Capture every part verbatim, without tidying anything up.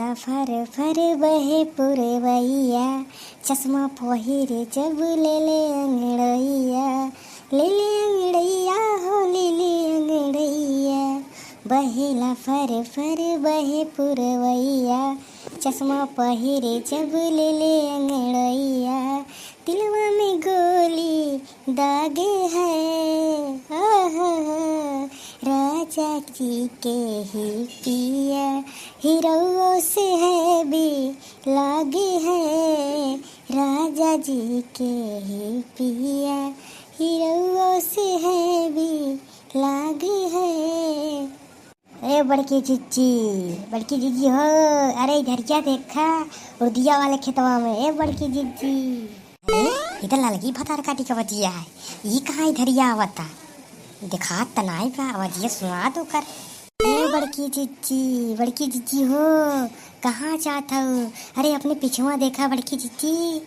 फर फर बहे पुरवैया, चश्मा पहिरे जब ले ले अंगड़ैया, ले ले अंगड़ैया हो, ले ले अंगड़ैया। बहेला फर फर बहे पुरवैया, चश्मा पहिरे जब ले ले अंगड़ैया, दिलवा में गोली दागे है। आहा, राजा जी के ही पिया, हीरो से है भी लागे है। राजा जी के ही पिया, हीरो से है भी लागे है। ए बड़की जिज्जी, बड़की जिज्जी हो, अरे इधरिया देखा, उर्दिया वाले खेतवा में। ए बड़की जिज्जी, अरे इधर ललकी भतार काटी का बजिया है, ई कहाँ इधरिया आवता? देखात त नाई बा, आवाजिया सुना दो कर। ए बड़की जिज्जी, बड़की जिज्जी हो, कहाँ जात हऊ? अरे अपने पिछुआ देखा बड़की जिज्जी।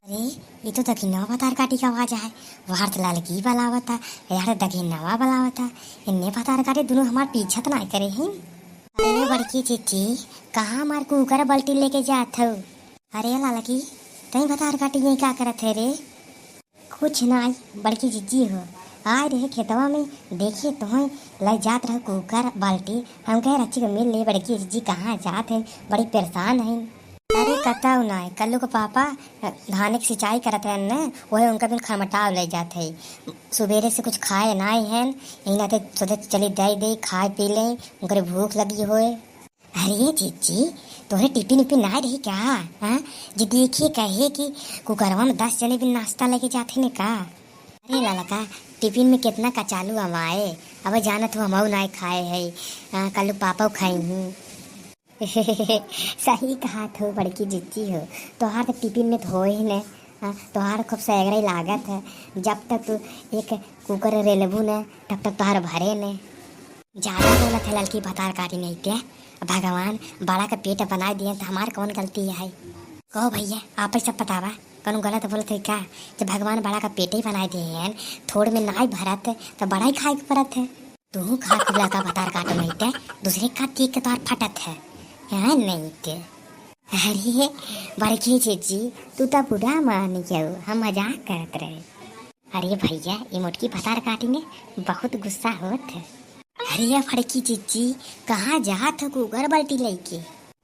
अरे, ये तो दखिनवा भतार काटी का आवाज है। वहार तो ललकी बलावता, यार दखिनवा बलावता। इन्ने भतार काटी दोनों हमार पीछा त नाई करे हैं। अरे बड़की जिज्जी, कहाँ हमार कुकर बाल्टी लेके जात हऊ? अरे ललकी, तई भतार काटी यहीं का करत है रे? कुछ नाई बड़की जिज्जी हो, आए रहे खेतवा में, देखे तोहई ले जात रहे कुकर बाल्टी। हम कहे रची के मिल ले बड़की जिज्जी कहाँ जात है, बड़ी परेशान है। अरे कतऊ नाई, कल्लू के पापा धाने के सिंचाई करत रहन न, वही उनका बिन खमटाव ले जात है। सुबेरे से कुछ खाए नाई हैं, यही नाते सोचे चली दे दे, खाए पी ले, उनकरे भूख लगी होए। अरे जिज्जी, तोहरे टिफिन उफिन नाई रही क्या? हाँ, जे देखिए कहे कि कुकरवा में दस जने भी नाश्ता लेके जात है ने का? अरे ललका, टिफिन में कितना कचालू अमाए, अब जानत हो हमऊ नाई खाए है, हाँ, कल्लू पापा खाई हूँ। सही कहा थो बड़की जिज्जी हो, तोहार तो टिफिन में तो हो ही ने, हाँ, तोहार खूब सैगरे लागत है। जब तक तू एक कुकर रेलबू ने, तब तक तोहार भरे ने। ज्यादा बोलत है ललकी भतार काटी नहीं ते। भगवान बड़ा का पेट बनाए दिए तो हमार कौन गलती है? कहो भैया, आप ही सब बतावा, कौन गलत बोलत है का? जब भगवान बड़ा का पेट ही बनाए दिए हैं, थोड़ में नाई भरत तो बड़ा ही खाए के पड़त है। तू खा खूब ललका भतार काटो नहीं ते, दूसरे का देख के तोहार फटत है। हाँ नहीं ते। अरे बड़की जीजी, तू तो बुरा मान गयो, हम मजाक करत रहे। अरे भैया, ई मोटकी भतार काटी ने बहुत गुस्सा होत है। अरे या फड़की जीजी, कहाँ जात हो कुकर बाल्टी लइके?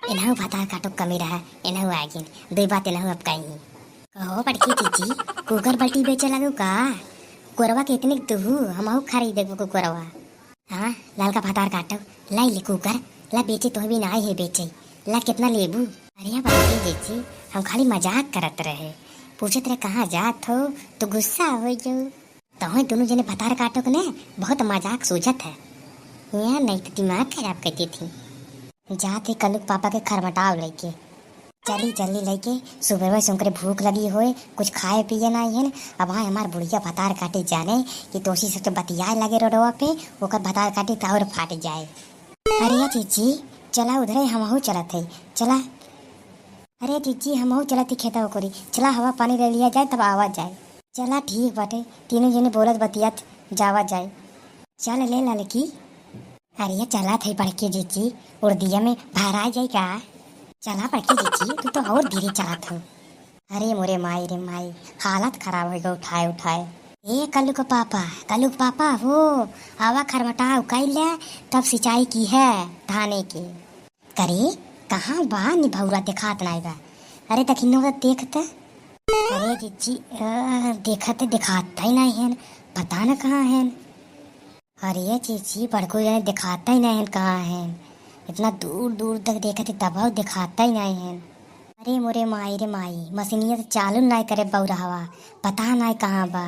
एनहु भतार काटो कमी रहा, एनहु आगिन, दुई बात एनहु अब कहीं। कहो बड़की जीजी, कुकर बाल्टी बेचे लगो का? कुकरवा के इतने दुहू, हमहू खरीदे कुकरवा। हाँ, ललका भतार काटो, लाई ले कुकर, ला बेचे तो भी ना आई है बेचे, ला कितना लेबू? अरे बड़की जीजी, हम खाली मजाक करत रहे, पूछत रहे कहाँ जात हो, तो गुस्सा हो जाऊ। तोहई दोनों जने भतार काटो के ने बहुत मजाक सूझत है। यहाँ नहीं तो दिमाग खराब कर देती। जात है कल्लू के पापा के खरमटाव लइके। चली जल्दी लइके, सुबह में सुनकर भूख लगी होए, कुछ खाए पिए ना है। अब हाँ हमार बुढ़िया भतार काटे जाने कि तोसी सबके बतियाए लगे रोडवा पे, ओकर भतार काटे तो और फाट जाए। अरे जीजी, चला उधरे हमहू चलत है, चला। अरे जीजी, हमहू चलत ही खेतवा कोरी, चला हवा पानी ले लिया जाए तब आवा जाए। चला ठीक बाटे, तीनों जने बोलत बतियात जावा जाए। चल ले ललकी। अरे चलत है बड़की जीजी, उर्दिया में भरा जाए का? चला बड़की जीजी, तू तो और धीरे चलत हो। अरे मोरे माई रे माई, हालत खराब हो गई उठाए उठाए। ए कल्लू के पापा, कल्लू के पापा हो, आवा खरमटाव कइले, तब सिंचाई की है धाने के। करे, कहाँ बा निभौरा, देखात नाई बा। अरे दखिनो तो देखत। अरे जीजी, अ, देखत देखात ही नाई है, पता न कहाँ है। अरे जीजी, बड़को जने देखात ही नाई है कहाँ है, इतना दूर दूर तक देखत है तब देखात ही नाई है। अरे मोरे माई रे माई, मशीनिया तो चालू नाई करे बौरहवा, पता नाई कहाँ बा।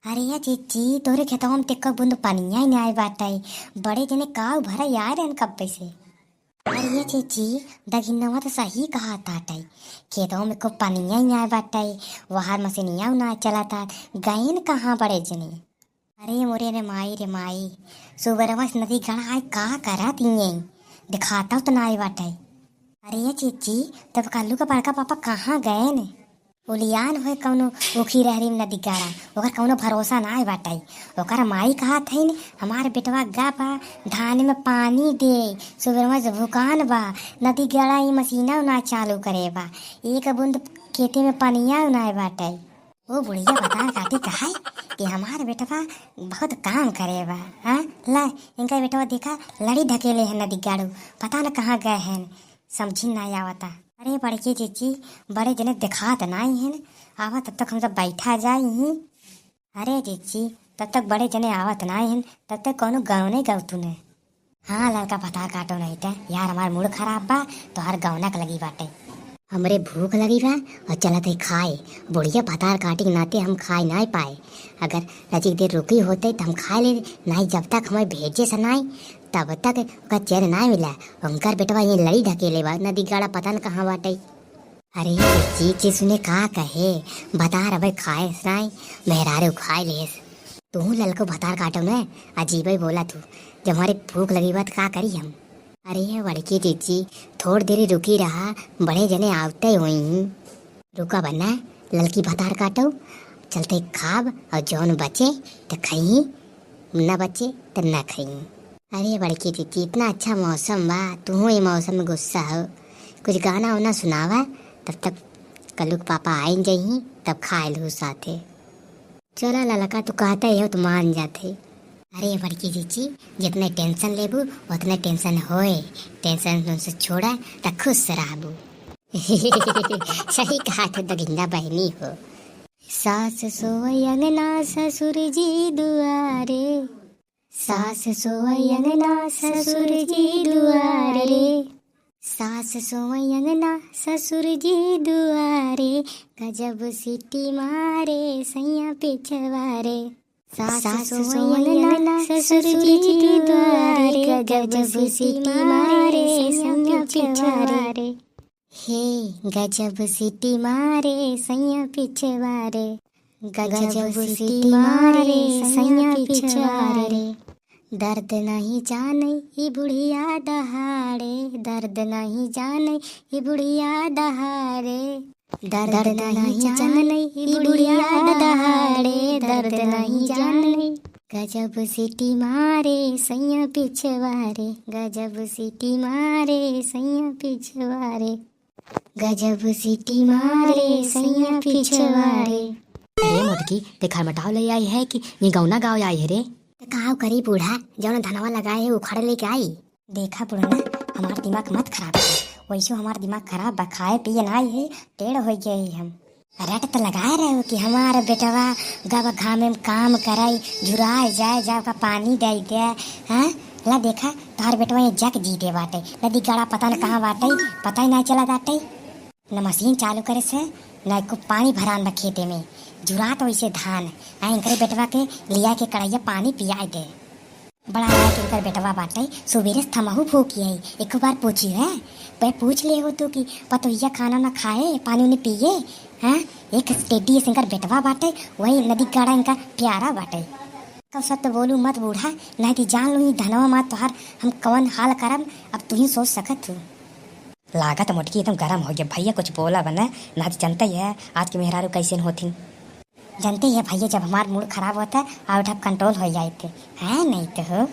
अरे या जीजी, तोरे खेतवा में तेको बूंद पनिया ही नाई बाटे, बड़े जने काव भरा आए रहन कब से। अरे ये जीजी, दखिनवा तो सही कहा ताटे, खेतवा में को पनिया ही नाई बाटे, वहार मशीनिया ना चलता, गयन कहाँ बड़े जने। अरे मोरे रे माई रे माई, सुबरवा से नदी गढ़ आए का करत हिये, दिखाता तो नाई बाटे। अरे ये जीजी, तब कल्लू के बड़का पापा कहाँ गए ने? उलियान होए कौनो ऊखी रहरी में नदी गाड़ा, ओकर कौनो भरोसा नाय बाटै। ओकर माई कहत हईन, "हमार बेटवा गा बा, धान में पानी दे, सुबेरवा से भुकान बा, नदी गाड़ा ई मसीना ना चालू करे बा, एक बूंद खेते में पनिया नाय बाटै।" ओ बुढ़िया भतार काटी कहै कि हमार बेटवा बहुत काम करे बा। हाँ, ला, इनका बेटवा देखा, लड़ी ढकेले हैं नदी गाड़ू, पता न कहाँ गए हैं, समझी ना आवता। अरे बड़की जिज्जी, बड़े जने देखात नाई हैं, आवा तब तक हम सब बैठा जाई ही। अरे जिज्जी, तब तक बड़े जने आवत नाई हैं, तब तक कौनो गवने गवतू ने। हाँ, ललका भतार काटो नहीं ते। यार, हमार मूड खराब बा, तोहार गौना के लगी बाटे। हमरे भूख लगी बा और चलत है खाए। बुढ़िया भतार काटे के नाते हम खाए नाई पाए। अगर रचिक देर रुकी होते तो हम खाए ले, नाई जब तक हमें भेजे से नाई, तब तक ओका चैन नाई मिला। उनकर बेटवा ये लड़ी ढकेले बा, नदी गाड़ा पता न कहाँ बाटे। अरे, जे, जे सुने का कहे, भतार अबे खाए नाई, मेहरारू खाए लेस। तू ललको भतार काटो ने, अजीबे बोला तू। जब हमारे भूख लगी बा त का करी हम? अरे बड़की जिज्जी, थोड़ देरी रुकी रहा, बड़े जने आवते होई। रुका बन्ना, ललकी भतार काटो, चलते खाब और जौन बचे त खई, न बचे त न खई। अरे बड़की जिज्जी, इतना अच्छा मौसम बा, तू ये मौसम में गुस्सा हो, कुछ गाना वाना सुनावा, तब तक कल्लू के पापा आइन जइहीं, तब खाए लू साथे। चला ललका, तू कहते हो तो मान जाते। अरे बड़की जिज्जी, जितने टेंशन लेबू उतने टेंशन होए, टेंशन उनसे छोड़ा त खुश रहबू। सही कहा थे दगिंदा बहनी हो। सास सोवै अंगना ससुर जी दुआरे, सास सोवै अंगना ससुर जी दुआरे, सास सोवै अंगना ससुर जी दुआरे, गजब सीटी मारे सैया पिछवारे। सास सोवै अंगना ससुर जी दुआरे, गजब सीटी मारे सैया पिछवारे। हे गजब सीटी मारे सैया पिछवारे, गजब सीटी मारे सैया पिछवारे। दर्द नहीं जाने ई बुढ़िया दहाड़े, दर्द नहीं जाने ई बुढ़िया दहाड़े, दर्द नहीं जाने ई बुढ़िया दहाड़े, दर्द नहीं जाने। गजब सीटी मारे सैया पिछवारे, गजब सीटी मारे सैया पिछवारे, गजब सीटी मारे सैया पिछवारे। अरे मोटकी, ते खरमटाव ले आई है कि ये गौना गावे आई है रे? त काव करी बूढ़ा, जौन धनवा लगाए है उखाड़े लेके आई। देखा बुढ़ना, हमार दिमाग मत खराब कर, वैसे हमार दिमाग खराब बा, खाए पिए ना आई है, टेढ़ हो गए ही हम। रट त लगाए रहे हो कि हमार बेटवा गब घामे में काम करे, झुराए जाए, जाओ का पानी दे दे, हाँ? ला देखा, तोहार बेटवा ये जक जीते बाटे, नदी गाड़ा पता न कहाँ बाटे, पता ही ना चला बाटे। न मशीन चालू करे से, न एको पानी भरान बा खेते में, झुरात वैसे धान, आ इनकरे बेटवा के लिया के कड़ैया पानी पियाए दे। बड़ा लायक इनकर बेटवा बाटे, सुबेरे से थमहू फूकी है, एक बार पूछी है, पे पूछ ले हो तू कि पतोहिया खाना ना खाए, पानी उनी पिए, हैं? एक टेडी से इनकर बेटवा बाटे, वही नदी गाड़ा इनका प्यारा बाटे। कब सत्य बोलू मत बूढ़ा, नहीं तो जान लू ई धनवा माँ तोहार हम कवन हाल करब, अब तू ही सोच सकत हो। लागत मोटकी एकदम गरम हो गया। भैया कुछ बोला बना, ना तो जनते ही है आज के मेहरारू कैसे होथिन। जनते ही है भैया, जब हमार मूड खराब होता है, आउट ऑफ कंट्रोल हो जाए थे, हैं? नहीं तो हो।